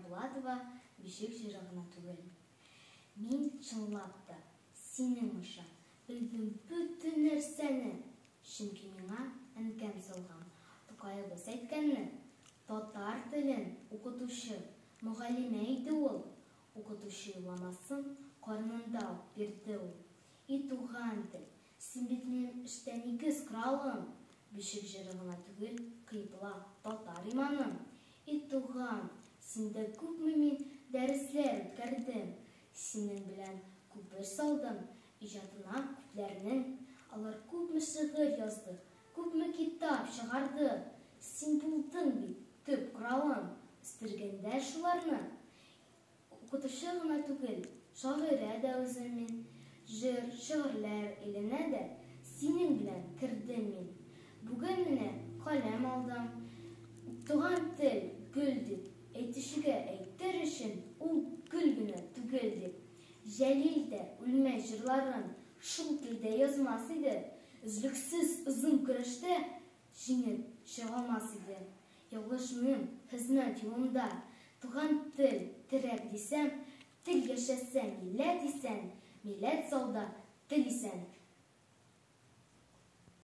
Булатова бишек җыры гына түгел. Мин чынлап та синең аша белдем бөтен нәрсәне, чөнки миңа әнкәм салган Тукаебыз әйткәнне, татар телен укытучы, мөгаллимә иде ул, укытучы юлламасын карынында ук бирде ул. И туган тел, син бит минем эштә нигез коралым, бишек җыры гына түгел, кыйбла, татар иманым. И туган, синдә күпме мин дәресләр үткәрдем, синең белән күпер салдым иҗатына күпләрнең. Алар күпме шигырь язды, күпме китап чыгарды. Син булдың бит төп коралым, үстергәндә шуларны. Укытучы гына түгел, шагыйрә дә үзем мин. Җыр, шигырьләр иленә дә синең белән кердем мин. Бүген менә каләм алдым. Туган тел, гөл дип, әйтүчегә әйтер өчен ул гөл генә түгел дип. Җәлил дә үлмәс җырларын шул телдә язмас иде. Өзлексез озын көрәштә җиңеп чыгалмас иде. Ялгышмыйм, хезмәт юлында туган тел, терәк дисәм, тел яшәсә, милләт исән, милләт сауда, тел исән.